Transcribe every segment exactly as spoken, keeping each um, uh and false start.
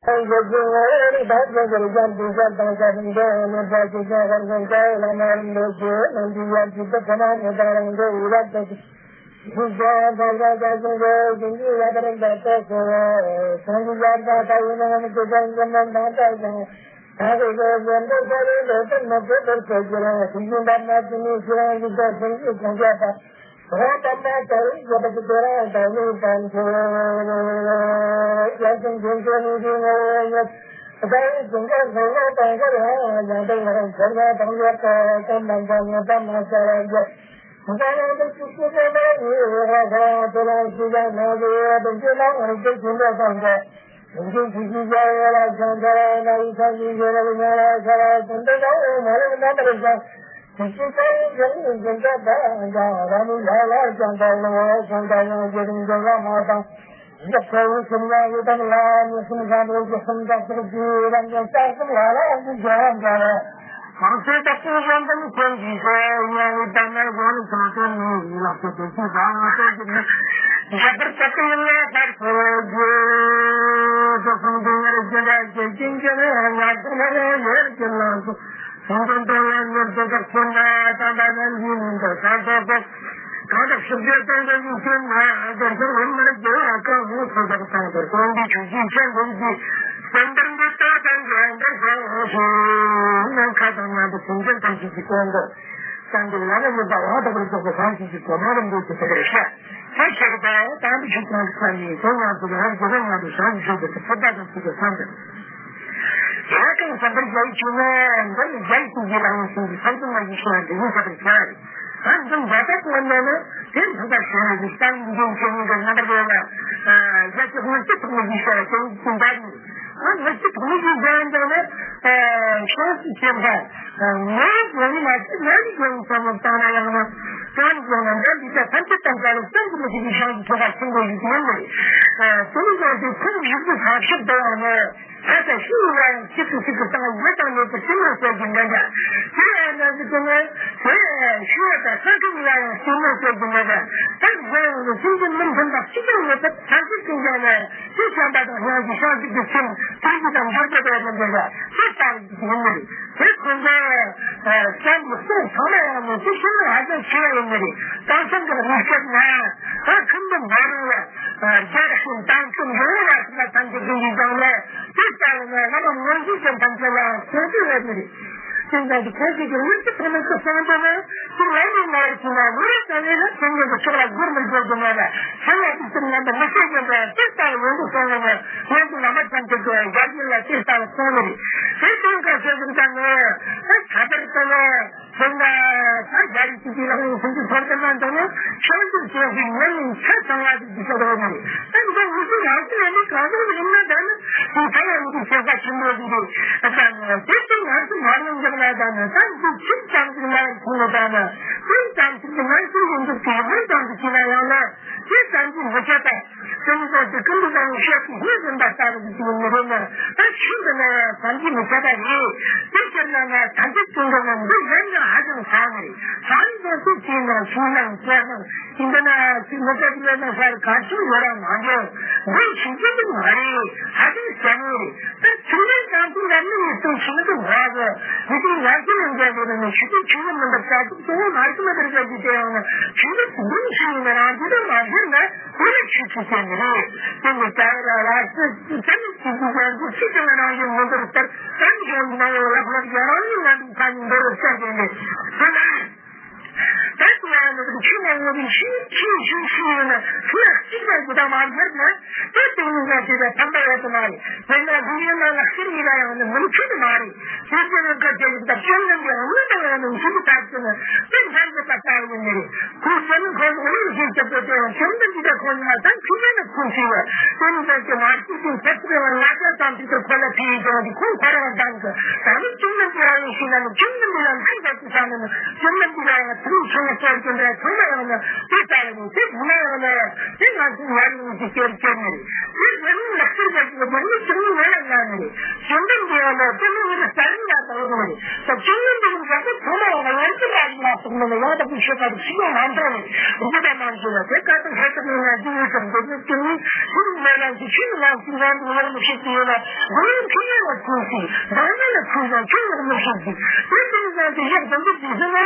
ད་ཁྱེད་ཀྱི་ད་དང་པོ་ཆུ་ཚང་གི་ས་ནས་དོན་ཡང་དུ་ཡང་དུ་རང་ཡང་དུ་བྱང་གི་ཆོས་ཀྱི་ཚུལ་ད་དང་ཚུལ་གྱི་ས་འདིར། ཡང་ཀུན་བཟང་པོར་རྒྱལ་བྱུང་ན་འདིར་རྒྱལ་གྱི་ཡིད་རང་བཞིན་གྱི་ས་ཀུན་ལ་ཡིད་ཤེས་འདི་ཉིད་ས་པར་བྱ། ད་འདི་འདྲ་ད་གོ་ན་ནི་དེ་མཐོང་པར་བྱས་ནས་ཀྱི་ས་ཡིན་འདྲེན་བྱེད་ནི་འདི་རྣམ་པར་རོལ་ལ། རྒྱལ་གྱི་དབང་སྤྱི་ཐོག་ནས་ཡིད་ཤེས་ཀྱི་ཡིད་ཀྱི་འདྲ་ཡིན། ཨ་ནི་སྤྱི་ཐོག་ནས་ཡིད་ཤེས་འདྲ་ནི་ཤོག་ཅིག་བྱེད་པ། ངའི་སྒོ་ནས་མ་ཚད་ང་ཡི་སྒོ་ནས་བསམ་བློ་བཏང་ན་ཡང་ན། གང་གི་སྒོ་ནས་འདྲ་འདི་ལྟར་ཐམས་ཅད་དང་འདྲ་བའི་སེམས་ཀྱི་མི་ཞིག་གི་ཤིང་གི་ཐོག་ཁ་ཚིག་འགོ་ཞིག་ཡིན་ནས། དེ་ནི་ཀྱང་དེ་ཁོང་ཡིག་གི་ཁ་ཕྱོགས་དུ་ཡང་ནས་ད་ལྟ་ཤི་བ་ཡང་གཅིག་གི་གཅིག་གི་སྟེང་ཡོད་དང་མེད་པའི་སེམས་ལ་གསལ་གྱི་འདྲ་འདྲ། དེ་ཡང་འདྲ་ཞིག་གི་ནས་དེ་ཤི་བ་དང་ས་ཁུག་ལ་ཡང་སེམས་ལ་གསལ་གྱི་འདྲ་འདྲ། ད་གཟོད་ཡང་ནས་སེམས་ཀྱི་མི་མཐུན་པ་གཅིག་ཀྱང་མེད་པར་ཐམས་ཅད་ཀྱི་ཡང་ནས། དེ་བྱམས་པ་དང་སྙིང་རྗེ་བྱང་ཆུབ་ཀྱི་སེམས་ཐུགས་རྗེ་དང་འབྲེལ་བ་དང་ལྡན་པ་དེ་ལྟ་བུ་ཡིན་ནི་རེད། དེ་ཁོང་ཚོ་བསམ་པའི་གསུང་ཚང་མ་ཡང་ནི་དེ་ཤིན་ཏུ་ཧ་ཅང་ཆེ་བ་ཡིན་ནི་རེད། གང་སེམས་ཀྱི་གནས་སྐབས་ན་ད་ཤིན་ཏུ་མ་རུང་བ་རྒྱལ་ཞིང་དྭངས་ཤིང་འབྲིང་བ་ཐུབ་པ་ཐམས་ཅད་ཀྱི་ཡིད་ཀྱང་ནི་དེ་ལྟ་བུ་ན་བླ་མ་དངོས་གཞི་ཅན་ཐམས་ཅད་ལ་ཁོང་ཚོས་ཡོད་ནི་རེད། དེ་འདྲ་གི་ཁོང་ཚོས་ཀྱི་ལུས་ཀྱི་ཐོག་ནས་ཀྱི་གསང་དོན་ནི། ཅིག་ལན་ནི་མ་རེད་ཟེར་ན་ངོ་རེ་ཙམ་ཡིན་ན་སེམས་ཅན་གྱི་ཕྱོགས་ལ་སྒོར་མི་འཇོག་གི་མེད་ལ། སེམས་ལ་ཅིག་ཙམ་ཉམས་པ་མི་བྱེད་ཀྱི་འདྲ་དེ་ལྟར་ཡོང་དུ་སོང་བ་ནི་ངེད་ཀྱི་ལམ་པ་ཐམས་ཅད་ཀྱི་ཡར་རྒྱས་ལ་དེ་ལྟར་སོང་བ་རེད། དེ་དོན་ག་ཟེར་གྱི་འདྲ་ནི་ད་ད་ལྟར་ལྟ་ན་སེམས་ལ་ད་རྒྱ་རིགས་ཀྱི་ལག་ལེན་སེམས་ཀྱི་ཐོག་ཏུ་མ་འདུག་ན་ཤིན་ཏུ་ཅན་ཞིག་ཉམས་ལེན་ཆ་ཚང་བ་ཞིག་ཅིག་བྱེད་དགོས་ནི་རེད། ད་འདི་མི་ཚེ་ཡང་ཅི་ཡང་མི་གང་ཟག་ཡིན་ན་ད་ནི་དེ་ཚང་ཡང་མི་ཚེ་ཤེས་ས་ཆེན་པོ་ཞིག་རེད། ད་ནི་དེ་ཚོ་ང་ཚོ་མ་ལོན་འཇོག་ན་ད་ནི་ད་འདི་ཅི་ཙམ་ཞིག་ལ་ཡང་མཐོང་ན་ད་ནི་དེ་ཙམ་ཞིག་གི་ང་ཚོ་ཡོང་འདུག་དེ་ཧོན་ཙམ་ཞིག་བྱས་ན་ཡང་ན་དེ་ཙམ་ཞིག་མི་བྱེད་པ། དེ་ནི་ད་དེ་ཀུན་ཏུ་བཟང་བའི་ཤེས་ཀྱི་ཧོན་ཟིན་པ་ལྟ་བུ་ཞིག་ཡིན་ནི་རེད་ན་ད་ཤིན་ཏུ་ན་ཙམ་ཞིག་མི་བྱེད་པ་རེད། དེ་ཕྱིར་ན་ན་ད་འདི་ཀུན་ཏུ་ན་འདི་ལན་ན་ཧ་ཅང་ཚ་ནི་རེད། ད་ནི་ད་དེ་ཅི་ན་ཆུང་ན་ཚ་ན། ཡིན་པ་ན་ཅིག་མི་ཚེ་འདི་ལ་ས་ག་ཚོད་ཡོད་ར་མ་འགྲོ། འདི་ཤིན་ཏུ་འདི་མ་རེད། ཧ་ཅང་ཞན་པོ་རེད། ད་ཚིག་ལན་ཙམ་ཚིག་ལ་མི་ཡི་ཚིག་ཤིན་ཏུ་འདི་མ་གོ། མི་ཚེ་ཡར་རྒྱས་ལ་འགྲོ་དགོས་ན་ནི་ཤིན་ཏུ་ཆུང་ངུ་མི་འདུག་ས་ཚིག་གཙོ་བོ་མ་ཤི་མ་དར་རྒྱ་ཀྱི་དེ་ཡང་ན་ཤིན་ཏུ་འདི་ཤི་ཡིན་ན་རང་འདི་ལ་མ་བསྒྱུར་ན་དེ་ལ་ཆུ་ཆུ་ཟེར་ནི་རེད། དེ་ནི་ད་ར་ར་ཚིག་ཚིག་ཚིག་ཚིག་ཚིག་ཡང་འདི་ཚིག་ཚིག་ལ་རང་བཞིན་མི་འདུག་ལྟར་ད་ནི་གཞན་འདི་ན་ཡང་ལབ་ལབ་རྒྱ་རང་ཉིད་ང་འདི་ཚ་ནི་འདི་རུ་ས་ཟེར་ནི་དེ་ལ། ད་དེ་ཡང་ནི་ཆུ་ལ་ངོ་བའི་ཤིང་ཆུ་ཤིང་ཤིང་ཡོད་ན་ཆུ་ལ་གཅིག་ལ་ཇི་ལྟར་མ་བརྒྱབ་ན་དེ་དེ་ཉིད་ལ་དེ་ལ་ཕན་པ་ཡོད་དུ་མ་རེད། དེ་ན་ལུས་ཡོད་ན་ལ་ཤེར་ཡིན་ན་ཡང་ནི་མིན་ཆུ་དུ་མ་རེད། དེ་ཚོ་ནི་ཀ་ཅེ་ཡིན་ད་སྐྱོན་ནམ་ཡང་མི་དང་ཡང་ནི་མཆུ་གུ་ཐག་ཆོད་ན་དེ་འཕན་ཆད་པ་ལྟ་བུ་ཡིན་ནི་རེད། ཁོ་ཚོ་ནི་ཁོ་ཚོ་ནི་ཤེས་ཆེད་དུ་དེ་ཡང་སྐྱོན་དུ་འདི་ད་ཁོ་ནི་མ་ད་ཆུ་ཡོད་ན་ཁོ་ཤེས་བ་དེ་ནི་ད་ཀྱེ་མ་ཤེས་ཀྱི་ཚད་ཚོད་ཡང་ང་ཅག་ཙམ་ཞིག་ཏུ་ཁོ་ལ་ཕན་ཡོན་ཀྱང་དེ་ཁོང་ཁོ་རང་དང་གི་ད་ནི་སྐྱོན་ནམ་དེ་རང་ཡིན་ཤེས་ན་ནི་སྐྱོན་ནམ་དེ་ཡང་མཁར་ཟག་ཅིག་ས་ནས་ནི་སྐྱོན་ནམ་དེ་ལ་ཡང་ཐུགས་ཆུང་ངུ་གསལ་གྱི་འདྲ་ཚང་མ་ཡང་ནི་དེ་ལྟ་བུ་དེ་ཐུགས་ན་ཡང་ནི་དེ་ང་ཚོ་ང་རང་ཉིད་ཀྱི་སྐྱེར་སྐྱེར་ནི་རེད། དེ་ང་ནི་ལག་ཁྱེར་རྒྱག་གི་མ་ནི་ཅང་ནི་ང་ལ་ང་ནི་རེད། སྐྱོན་ནམ་དེ་ཡང་ནི་དེ་ནི་ངེད་ཀྱི་རྩ་རིང་ལ་ལྟ་བུ་ནི་རེད། ད་སྐྱོན་ནམ་དེ་ཡང་འགག་པ་ཚང་མ་ཡང་ནི་ང་ཚོ་རང་ལ་སོགས་ནི་ཡང་དག་པའི་ཆོས་པ་དེ་ཤི་ཡང་མ་འདྲ་ནི་རྒྱུ་དང་མ་འདྲ་བ་དེ་ཀ་དང་ཧེ་ཏུ་ནི་ང་ཚོ་ཡོད་ཀྱང་འདོད་ནི་སྐྱོན་ནི་ཤི་ནི་ ལ་ཅི་ཆོས་ལ་ཅི་ང་འདུག་ཡག་མི་ཤེས་ཀྱི་ཡོད་ན། འདི་ཡང་ཁྱོད་ཡག་ལ་ཁུངས་ཤིག་འདང་ངེས་ལ་ཁུངས་ཡང་ཁྱོད་ཡག་མི་ཤེས་ཀྱི། དེ་དེ་ནི་ང་ཚོ་ཡག་དང་དུ་དུས་སུ་ན།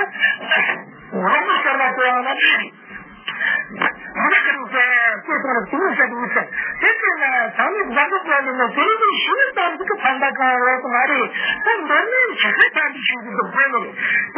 རང་གི་སྐར་མ་དེ་ཡང་ན། འདི་ཁྱོད་ཚོ་ཁྱོད་ཚོ་ལ་དུས་སུ་དུས་སུ། དེ་དེ་ན་ཚང་མས་འཛམ་བུ་གླིང་ནས་དེ་རིང་གི་ཤི་བའི་གཏམ་ཞིག་གི་ཕན་པ་གང་ཡོད་མ་རེད། ད་འདི་ནས་ཆི་ཁ་ཐག་གི་ཤུགས་ཀྱི་འདུག་དགོས་ནི་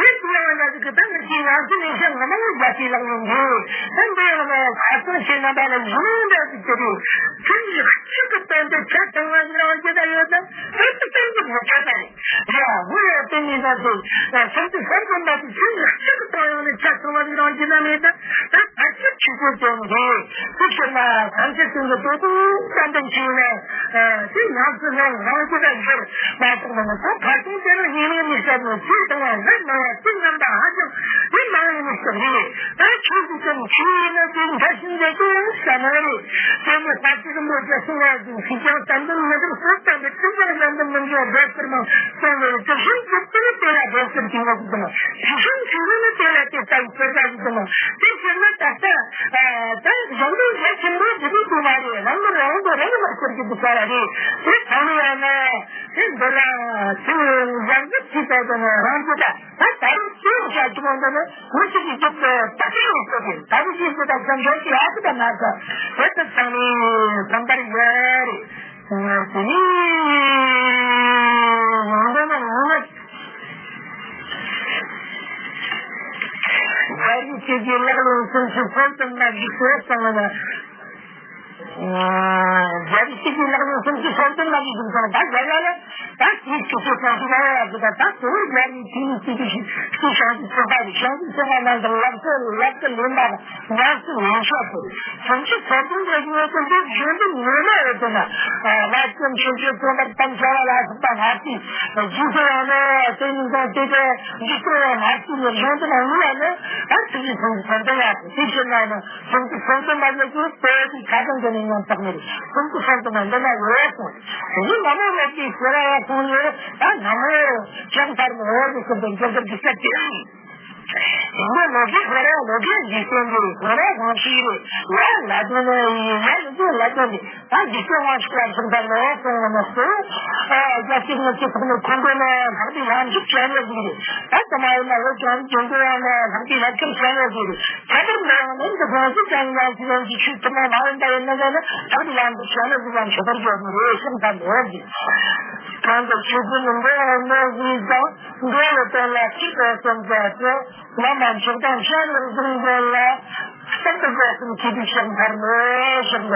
རེད། དེ་དེ་ཡང་ན་ཅིག་གི་ད་ང་ཚོའི་ང་ཚོ་ནས་ཤ་ང་མ་ཡོད་རྒྱ་ཆེ་ལག་ཡོང་གི། ད་འདི་ཡང་ན་ཁ་སང་ཁྱེད་རྣམ་པ་ལ་ཡིན་འདྲ་ཟིག་དེ་རེད། ཁྱོད་ཀྱིས་གཅིག་གི་སྟེང་དུ་ཆ་ཚང་བ་ཡང་ཇི་ལྟར་ཡོད་ན་དེ་ཚོ་སྟེང་དུ་མི་ཆ་ད་རེད། ཡ་ཧུ་ཡ་དེ་ནི་ད་དེ་སེམས་ཀྱི་སེམས་ཀྱི་འདྲ་དེ་ཁྱོད་ཀྱིས་གཅིག་གི་སྟེང་ཡོང་ནས་ཆ་ཚང་བ་ཡང་ཇི་ལྟར་མེད་ད། ད་ཕལ་ཆེར་ཆོས་སྐོར་དེ་ནི་རེད། དེ་ཕྱིར་ན་ཐམས་ཅད་སེམས་ཀྱི་དོ་དོ་ཙམ་དུ་མཁྱེན་ནས། དེ་ཡང་སྲིད་ལ་རང་རྒྱུད་ལ་བཞུར་མ་ཐག་ལ་ནི་ད་ཕར་ཕྱིན་དེ་ལ་ཡིན་ཡིན་མི་སྲིད་ནས་ཚིག་དང་བ་ཟད་མ་ཡ་ཚིག་རྣམ་པ་ཧ་ཅང་དེ་མ་ཡིན་མི་སྲིད་རེད། ད་ཆོས་ཀྱི་ཀྱང་ཆོས་ཡིན་ན་དེ་འདྲ་ཞིག་འདྲ་དེ་ཡང་ས་མ་རེད། དེ་ནི་ས་ཆུ་རིན་པོ་ཆེ་གསུང་བ་བཞིན་ཤིག་ཀྱང་བསམ་དོན་མི་འགྲུབ་སོགས་དང་པའི་ཚིག་ཀྱང་ཡོན་ཏན་མི་འབྱུང་བའི་ཕྱིར་མང་གསུངས་པའི་དེ་བཞིན་གྱི་དེ་ནི་དེ་ལ་བདེན་ཚིག་དེ་ཡོད་དུ་མ་དེ་བཞིན་ཆོས་ཡིན་ན་དེ་ལ་དེ་ལྟ་བུའི་ཚོད་ལྟ་ཞིག་དུ་མ་དེ་ཕྱིར་ན་ད་ལྟ། ད་གཞུང་དོན་གལ་ཆེན་པོ་འདི་དུས་དུ་མ་རེད། རང་གི་རང་དོན་རང་མ་ཁུར་གྱི་འདུག་ག་ར་རེད། དེ་ཚང་མ་ཡང་ན་དེ་འདི་ལ་ཚུར་ཡང་འཛུགས་ཀྱི་ད་དུང་རང་གི་ད་ད་ད་རུང་ཚུར་བྱ་གི་མ་འདི་ནི་མི་གཅིག་གིས་བརྒྱུད་དེ་ད་ཚུར་ཡོང་ཐུབ་པས་ད་རུང་ཅིག་གིས་ད་གཞན་འགྲོ་གི་ཡག་གི་ད་མ་ག་དེ་ཚོ་ཚང་མས་བསམ་པར་ཡོད་རེད། དེ་ནི་ཡང་འདྲ་ན་ཡང་ན། རྒྱ་རིགས་ཀྱི་ལག་ལེན་སུམ་ཅུ་སོ་བདུན་ལ་གཞིགས་སུ་སོང་བ་ན། རྒྱ་རིགས་ཀྱི་ལག་ལེན་སུམ་ཅུ་སོ་བདུན་ལ་གཞིགས་སུ་སོང་བ་ད་རྒྱ་ལ་ལ་ད་དེའི་སྐྱེ་ཚུལ་སོང་ཚུལ་ལ་ཡ་གི་ད་ད་དེ་རུ་རྒྱ་རིགས་ཀྱི་སྐྱེ་ཚུལ་གྱི་ཤིང་ཤིང་ཚོ་པ་རེད། ཤིང་ཚོ་པ་ནང་དུ་ལག་རྩལ་ལག་གི་ལེན་པ་ཉམས་སུ་ལེན་ཤོག་དེ་སུམ་ཅུ་སོ་བདུན་ལ་གཞིགས་སུ་འདི་གཞན་དུ་ངོ་མ་ཡོད་དེ་ན་ལ་སྐྱོན་ཆེན་ཆེ་ཚོ་པར་གཏམ་བྱ་བ་ལ་སོགས་པ་མ་བརྩིས་རྗེས་སུ་ཡང་ན་དེ་ཉིན་གང་དེ་གའི་འཇིག་རྟེན་ཡང་མ་བརྩིས་ནས་གཞན་དུ་ན་ངུ་ཡང་ན་ད་ཚིག་གི་ཚོང་གི་ཚོང་དོན་ཡག་པོ་དེ་ཕྱིར་ན་ཡང་ན་ཚོང་གི་ཚོང་དོན་མ་ཡོད་ཀྱི་དེ་དེ་ཁ་སང་དེ་ནས་ཡང་བཏགས་ནས་ཚོང་གི་ཚོང་དོན་མ་འདི་ན་ཡོད་སོང་། དེ་ནི་ན་མོ་ཡོད་ཀྱི་ཟེར་བ་ཡང་སོང་ཡོད། ད་ན་མོ་ཡོད་ཀྱང་ཚར་མོ་ཡོད་ཀྱི་སོང་དོན་རྒྱལ་ཁབ་ཀྱི་སྲིད་དེ། འདི་ལོ་རྒྱུས་ཁོ་རང་ལོ་རྒྱུས་འཇིག་རྟེན་འདི་ཁོ་རང་དབང་ཤེས་རེད། ཡ་ལ་དོན་ནི་ཡ་ལ་དོན་ལ་དོན་འདི་ད་འཇིག་རྟེན་དབང་ཤེས་ལ་སོགས་པ་ལོ་སོང་བ་ན་སོ། ཨ་རྒྱལ་སྲིད་ངོ་ཚེ་ཐོག་ནས་ཁོང་ཁྲོ་ནས་ལྷག་པའི་ལམ་ཞིག་བྱས་ནས་འདུག་རེད། ད་ཚོ་མ་ཡིན་ན་ལོ་གྲངས་ཀྱི་འགྲོ་བ་ནས་ལྷག་པའི་ལྷག་ཁྱེར་བྱས་ནས་འདུག་རེད། ད་དུང་འདི་ཡང་ནི་འདི་ཁོང་ཚོ་ཀྱང་ཡང་ཚིག་ཡང་གི་ཆོས་ཐུབ་ན་མ་ཡིན་ད་ཡིན་ན་ཟེར་ན་ལྷག་པའི་ལམ་དུ་བྱས་ནས་འདུག་ཡང་ཆོས་པར་འགྱུར་ནི་རེད་གསུངས་ད་ལོ་འདི། གང་དུ་ཆོས་ཀྱི་མི་འདྲ་བ་ནོར་བུའི་གདངས། འགྲོ་བའི་དོན་ལ་སྐྱིད་པའི་སེམས་མཛད་དེ། བླ་མ་མཆོག་དང་ཤ་ལེར་གཟིགས་མགོན་ལ། རྟག་ཏུ་དགའ་བསུ་མཆོད་པའི་ཕྱག་འཚལ་ལོ་ཞེས་པ་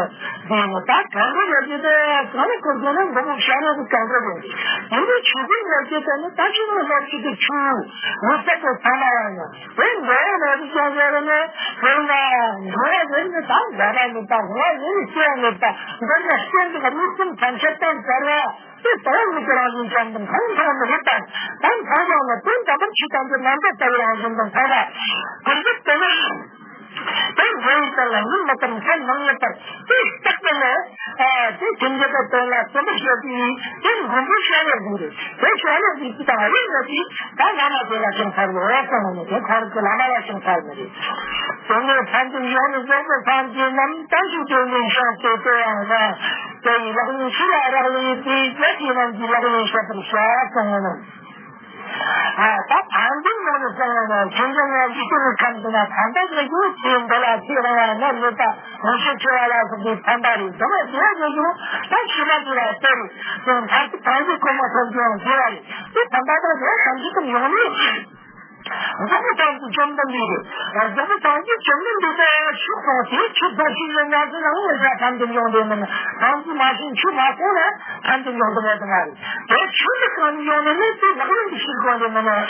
འདི་ཡིན། ད་གང་གི་ལོ་རྒྱུས་དེ་གང་ལ་གོ་དགོས་ན་མགོན་པོ་ཤ་ལེ་གི་གང་གི་ལོ་རྒྱུས་ཡིན་ནི་ཆོས་ཀྱི་ལོ་རྒྱུས་དེ་ནི་ད་ཆོས་ཀྱི་ལོ་རྒྱུས་དེ་ཆོས་ངོ་ཚ་དེ་ཚང་མ་ཡང་ཡང་དེ་འགྲོ་བའི་ལོ་རྒྱུས་ཀྱང་ཡོད་རེད་ནི་དེ་ཡིན་ན་འགྲོ་བ་ཡོད་ནི་ད་འགྲོ་བ་ཡོད་ནི་ད་འགྲོ་བ་ཡོད་ནི་སྐྱེ་བ་མེད་པ་འདིར་ན་སྐྱེ་འདུག་ག་མི་སེམས་ཐམས་ཅད་དང་བྲལ་བ། དེ་ལྟ་བུ་མི་དེ་རང་བཞིན་ཅན་དང་མཐོང་ཐོས་མི་རིགས་དང་དང་མཐོང་ཡང་ན་དོན་དམ་པར་ཆོས་དང་པོའི་རྣམ་པ་ལྟ་བུའི་རང་བཞིན་དང་མཐོང་བ། དོན་དུ་དེ་ནི་དེ་འགྲོ་བའི་དོན་ལ་ཉིན་མི་ལྟར་མཚན་མང་མི་ལྟར་དེ་རྟག་ཏུ་ནི་དེ་ཐུན་མོང་གི་དོན་ལ་བརྩོན་པར་བྱེད་པའི་དེ་མགོན་པོ་ཤ་ལེར་གཟིགས་རེད། དེ་ཤ་ལེར་གཟིགས་ཀྱི་དང་རིགས་ལ་དེ་ད་བླ་མ་དེ་ལ་ཕྱག་འཚལ་ལོ་གསུངས་ནས་དེ་ཁོང་རང་གི་བླ་མ་ལ་ཕྱག་འཚལ་ནི་རེད། དེ་ནས་ཕན་ཚུན་ཡོང་ནས་རྫོགས་པའི་སངས་རྒྱས་རྣམས་དམ་ཆོས་སྟོན་པའི་ཞིང་དུ་སྟོན་ཡང་རུང་། དེ་ཡི་ལག་ལེན་ཆོས་ལ་རག་ལས་པའི་རྒྱལ་སྲས་རྣམས་ཀྱི་ལག་ལེན་བཤད་པར་བྱ་གསུངས་ནོ། ད་ཕན་ཚུན་ནང་དུ་གསུངས་ནོ་ཆོས་འབྱུང་ལྔ་བཞི་སྟོང་གི་ཁམས་དུ་ན་ཕན་པ་ཞིག་ཡོད་ཚེ་འདི་ལ་ཚེ་རིང་བ་ནི་མེད་པ་མི་ཤེས་ཆེ་བ་ལ་སོགས་པའི་ཕན་པ་རེད། འདི་མ་བྱས་པ་ཞིག་ཡོད་ད་ཤི་བ་འདི་ལ་ལྟོས་རེད། དེ་མཐར་ཐུག་ཕན་ཚུན་གོང་མ་ཐོབ་ཀྱང་བྱས་པ་རེད། དེ་ཕན་པ་དང་དེ་ཐམས་ཅད་དུ་ཡོང་ནས། རྫོགས་པའི་སངས་རྒྱས་བཅོམ་ལྡན་འདས་རེད། རྫོགས་པའི་སངས་རྒྱས་བཅོམ་ལྡན་འདས་དེ་ཆོས་གསུངས་ཏེ་ཆོས་ཕར་ཕྱིན་ནས་ང་ཚོ་རང་ངོ་ཤ་ཕན་ཚུན་ཡོང་དེ་མིན་ན་ཕན་ཚུན་མ་ཤེས་ཆོས་མ་གསུངས་ན་ཕན་ཚུན་ཡོང་དེ་མེད་དེ་ང་རེད། དེ་ཆོས་དེ་གང་ནས་ཡོང་ནས་ནི་དེ་ལག་ལེན་དུ་ཤེས་དགོས་དེ་མིན་ན། དེ་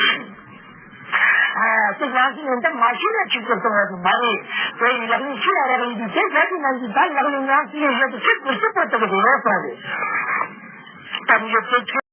ང་ཚོ་ཡོན་ཏན་མ་ཤེས་ན་ཆོས་ཀྱི་གསུང་བ་དེ་མ་རེད། དེ་ཡི་ལག་ལེན་ཆོས་ལ་རག་ལས་དུས་དེ་ཁྱེད་ཀྱི་ནང་གི་ད་ལག་ལེན་ཡང་ཤེས་ཡོད་དེ་ཆོས་གོ་ཆོད་པོ་དེ་གི་རེད་རོགས་གསུངས་རེད། ད་མི་ཡོད་དེ་ཆོས།